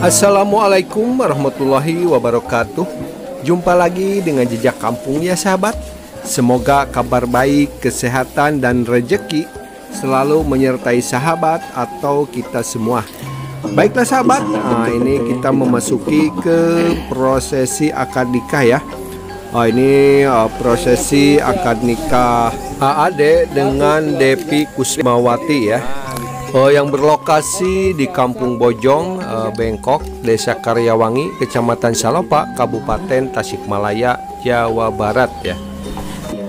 Assalamualaikum warahmatullahi wabarakatuh. Jumpa lagi dengan Jejak Kampung ya sahabat. Semoga kabar baik, kesehatan dan rejeki selalu menyertai sahabat atau kita semua. Baiklah sahabat, nah ini kita memasuki ke prosesi akad nikah ya. Oh, ini prosesi akad nikah AAD dengan Depi Kusmawati ya. Yang berlokasi di Kampung Bojong, Bengkok, Desa Karyawangi, Kecamatan Salopa, Kabupaten Tasikmalaya, Jawa Barat ya.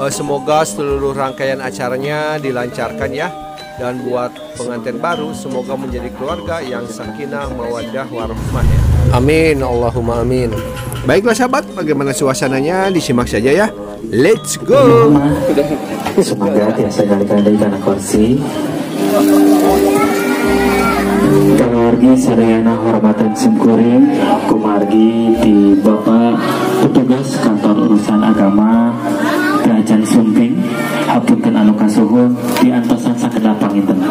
Semoga seluruh rangkaian acaranya dilancarkan ya. Dan buat pengantin baru, semoga menjadi keluarga yang sakinah, mawaddah, warahmah ya. Amin, Allahumma amin. Baiklah sahabat, bagaimana suasananya disimak saja ya. Let's go. Semoga tiasa kali-kali karena kursi. Keluarga sadayana hormatan simkuring kumargi di Bapak petugas kantor urusan agama Kerajaan Sumping hapunten anu kasuhun di antosan sakedap panginten.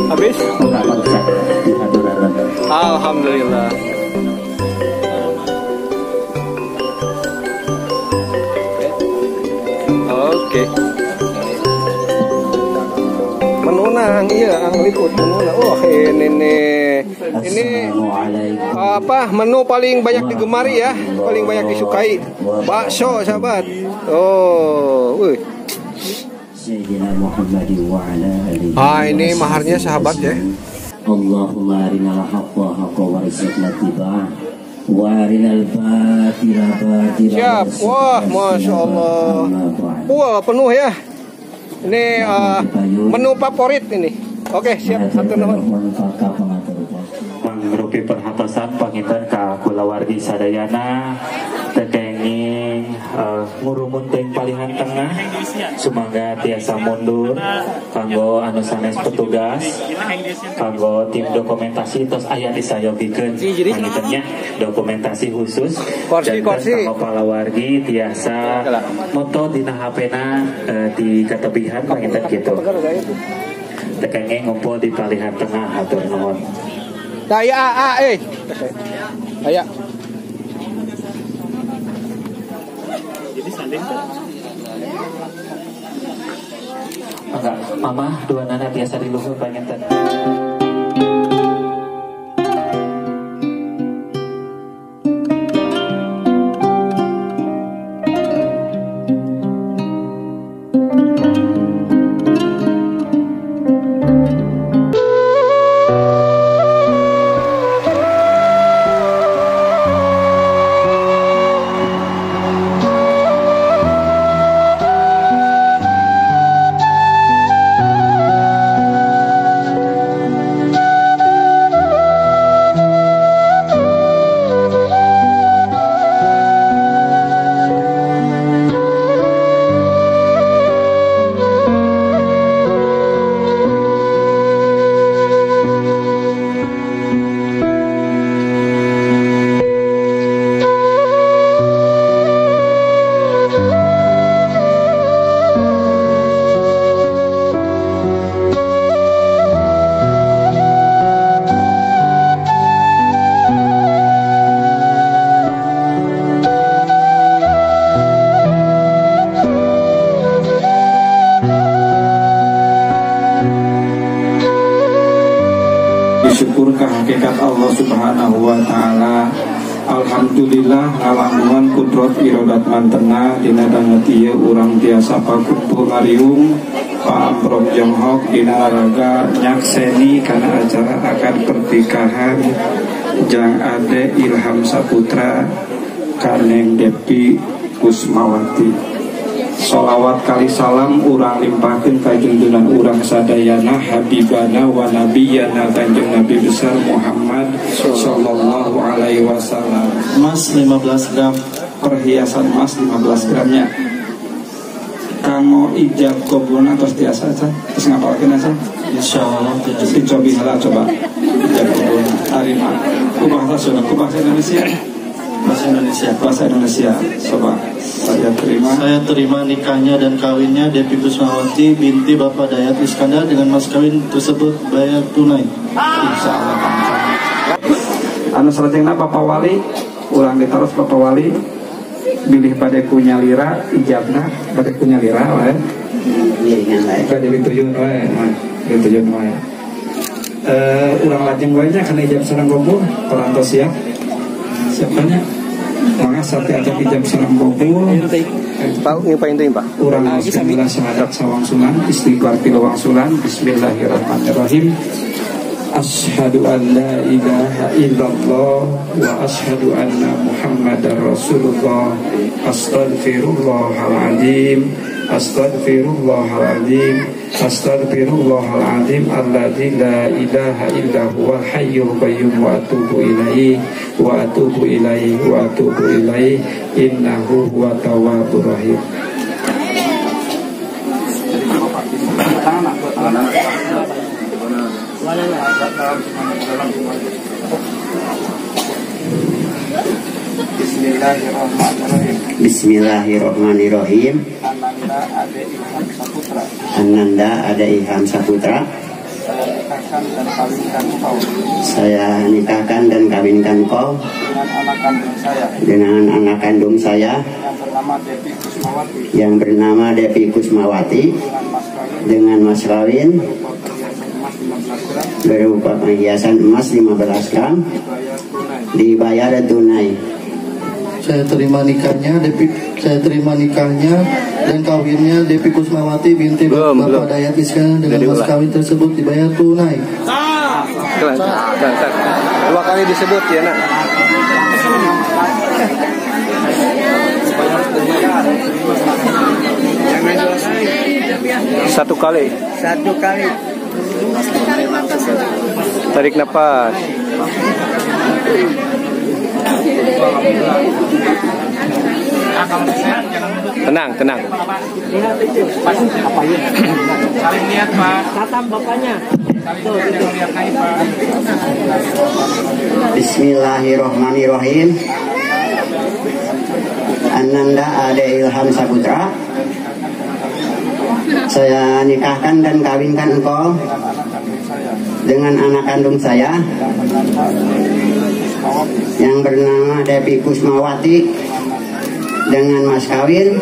Habis? Alhamdulillah. Oke. Menunang, iya, ang liput menunang. Oh, ini nih. Ini apa? Menu paling banyak digemari ya, paling banyak disukai. Bakso, sahabat. Oh, wih. Ah, ini maharnya sahabat ya. Allahumma arinal haqqa haqqa warzuqna ittiba'ah wa arinal batila batila. Siap. Wah, Masya Allah. Wah, penuh ya. Ini menu favorit ini. Oke, siap. Satu nuhun. Mangrupi perhatosan panginten ka kulawargi sadayana tekenging ngurumun teng palihan tengah sumangga tiasa mundur kanggo anu sanes petugas kanggo tim dokumentasi tos aya disayogikeun pangintennya dokumentasi khusus kursi kanggo palawargi tiasa moto dina HP-na di katebihan panginten kitu tekenging ngumpul di palihan tengah hatur nuhun. Daya A, eh. Daya. Enggak, mama dua nana biasa di luhur panginten. Syukur ke hakikat Allah Subhanahu wa Ta'ala. Alhamdulillah ngalangkungan kudrot irodat mantena dina danget ieu urang tiasa pakumpul ngariung Pak Amprok Jonghok dina raraga nyakseni kana acara akad pernikahan Jang Ade Ilham Saputra Kaneng Depi Kusmawati. Sholawat kali salam urang limpahkeun ka junjunan urang sadayana habibana wa nabiyana kanjeng Nabi besar Muhammad sallallahu alaihi wasallam. Emas 15 gram, perhiasan emas 15 gramnya. Kanggo ijab qabulna tos tiasa aja, terus ngapalkeun aja. Insyaallah dicobi heula coba. Ijab qabulna tarima. Ku bahasa Sunda, ku bahasa Indonesia. Bahasa Indonesia, bahasa Indonesia. Coba saya terima. Saya terima nikahnya dan kawinnya Depi Kusmawati binti Bapak Dayat Iskandar dengan mas kawin tersebut bayar tunai. Insya Allah. Anu salajengna Bapak Wali, urang ditaros Bapak Wali, bilih bade ku nyalira ijabna, bade ku nyalira wae. Bade dituyun wae, dituyun wae. Urang lajeng wae nya kana ijab sareng qabul, parantos siap. Siapanya? Maka saat ajak ijab sareng qabul. Pak, ngapain tuh, Pak? Urang bismillah syahadat sawangsulan, istighfar tilu wangsulan, bismillahirrahmanirrahim. Asyhadu an la ilaha illallah wa asyhadu anna Muhammadar Rasulullah. Astaghfirullahaladzim, astaghfirullahaladzim, astaghfirullahaladzim alladzi la ilaha illa huwal hayyul qayyum wa atubu ilaihi wa atubu ilaihi wa atubu ilaihi innahu huwa tawwabur rahim. Bismillahirrahmanirrahim. Bismillahirrahmanirrahim. Ananda Ade Ilham Saputra. Ananda Ade Ilham Saputra. Saya nikahkan dan kawinkan kau. Saya nikahkan dan kawinkan kau dengan anak kandung saya. Dengan anak kandung saya yang bernama Depi Kusmawati. Yang bernama Depi Kusmawati. Dengan mas kawin. Dengan mas kawin berupa perhiasan emas 15 gram dibayar tunai. Saya terima nikahnya Depi, saya terima nikahnya dan kawinnya Depi Kusmawati binti Bapak Dayat Iskandar dengan mas kawin tersebut dibayar tunai. Dua kali disebut ya nak. Satu kali. Satu kali. Tarik napas. Tenang, tenang. Saling lihat, Pak. Tatam bapaknya. Bismillahirrahmanirrahim. Ananda Ade Ilham Saputra, saya nikahkan dan kawinkan engkau dengan anak kandung saya yang bernama Depi Kusmawati dengan mas kawin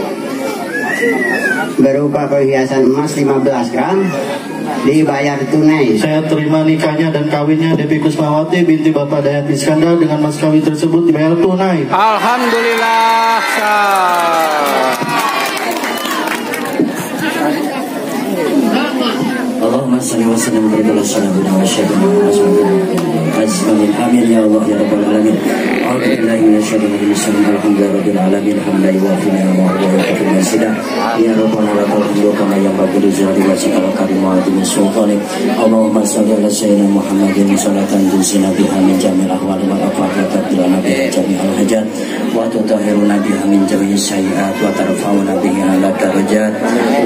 berupa perhiasan emas 15 gram dibayar tunai. Saya terima nikahnya dan kawinnya Depi Kusmawati binti Bapak Dayat Iskandar dengan mas kawin tersebut dibayar tunai. Alhamdulillah. Allahumma shalli wa sallim ala sayyidina wa ajmain. Amin ya Allah ya rabbal alamin. A'udzu billahi minasyaitonir rajim. Alhamdulillahi rabbil alamin hamdan yuwafi ni'amahu wa yukafi mazidah. Ya rabbana lakal hamdu kama yanbaghi li jalali wajhikal karim wa 'azimi sultanik. Allahumma shalli ala sayyidina Muhammadin salatan tunzina biha min jami'il ahwali wal afat wa taqdilana biha jami'al hajat wa tutahhiruna biha min jami'is sayyi'at wa tarfa'una biha ala darajat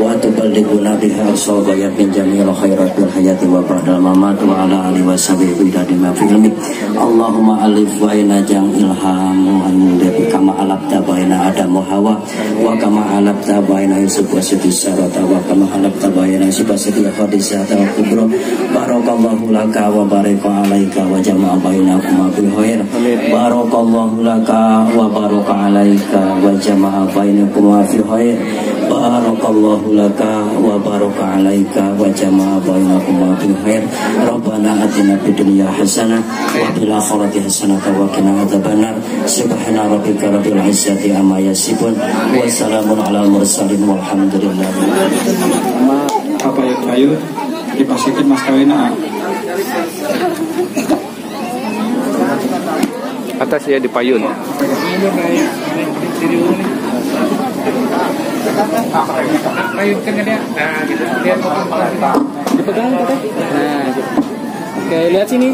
wa tuballighuna biha aqsal ghayat min jami'il khairat wal hayati wa ba'dal mamat wa ala alihi wa sahbihi bidadi ma fi ilmi. Allahumma alif wa ina jang ilhamu anil debi kama alabta baina Adam wa Hawa wa kama alabta baina Yusuf wa Siti Sarata wa kama alabta baina Yusuf wa Siti Khadijah wa Kubra. Barakallahu laka wa baraka alaika wa jama'a bainakuma bil khair. Barakallahu laka wa baraka alaika wa jama'a bainakuma fil khair. Barakallahu laka wa baraka alaika wa jama'a bainakuma bil khair. Rabbana atina fid dunya hasanah wa fil akhirati hasanah wa qina adzabannar. Subhana rabbika rabbil izzati amma yasifun wa salamun alal mursalin walhamdulillah. Apa yang kayu dipasikin mas kawina atas ya di payun. Dipegang teteh. Nah, gitu. Oke, lihat sini.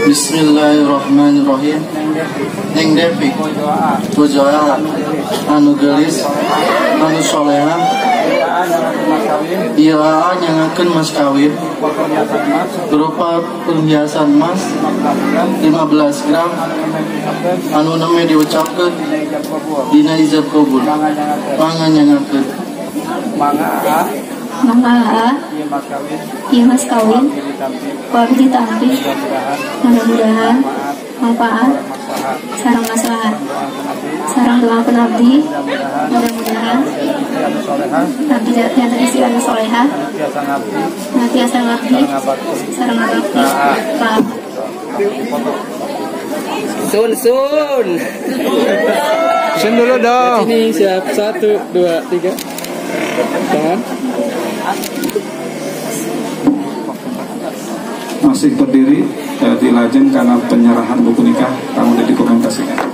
Bismillahirrahmanirrahim. Neng Devi Pujoa anu geulis anu soleha ieu nyangakeun mas kawin berupa perhiasan emas 15 gram anu neme diucapkeun dina ijab kabul. Mangga nyangakeun. Mangga ieu mas kawin ku abdi ditampi mudah-mudahan manfaat sareng maslahat sareng doakeun abdi mudah-mudahan abdi janten istri anu soleha tiasa ngabdi sareng ngabakti ka Sun sun sun dulu dong. Ini siap 1 2 3. Tangan. Masih berdiri di lajeng karena penyerahan buku nikah kamu didokumentasikan.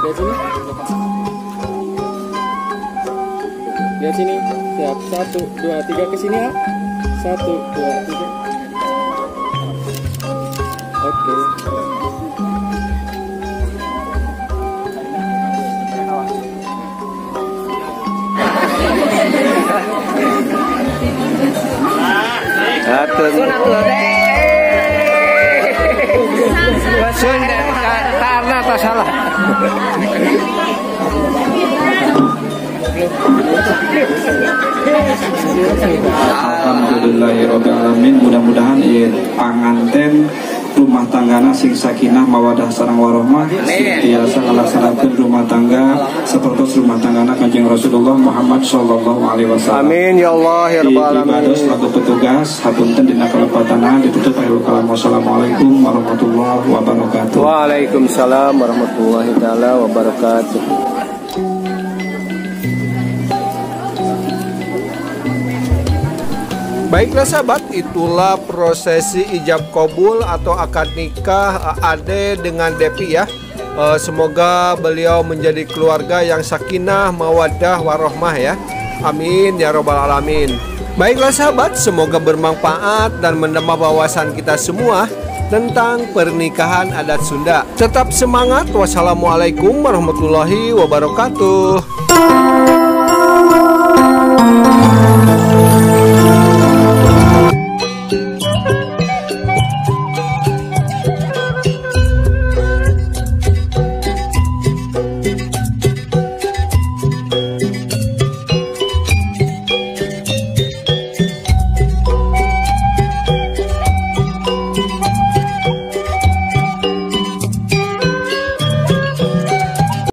Lihat sini. Lihat sini. Siap 1 2 3 ke sini ya. 1 2 3. Oke. Sun karena tak salah. Alhamdulillahirobbilalamin. Mudah-mudahan ieu panganten rumah tanggana sing sakinah mawadah sareng warohmah sing tiasa ngalaksanakeun rumah tangga sapertos rumah tanggana Kanjeng Rasulullah Muhammad sallallahu alaihi wasallam. Amin ya Allah ya rabbal alamin. Ibadah selaku petugas hapunten dina kalepatanna ditutup akhirul kalam. Wassalamualaikum warahmatullahi wabarakatuh. Waalaikumsalam warahmatullahi taala wabarakatuh. Baiklah sahabat, itulah prosesi ijab kabul atau akad nikah Ade dengan Depi ya. Semoga beliau menjadi keluarga yang sakinah, mawaddah, warohmah ya. Amin ya robbal alamin. Baiklah sahabat, semoga bermanfaat dan menambah wawasan kita semua tentang pernikahan adat Sunda. Tetap semangat. Wassalamualaikum warahmatullahi wabarakatuh.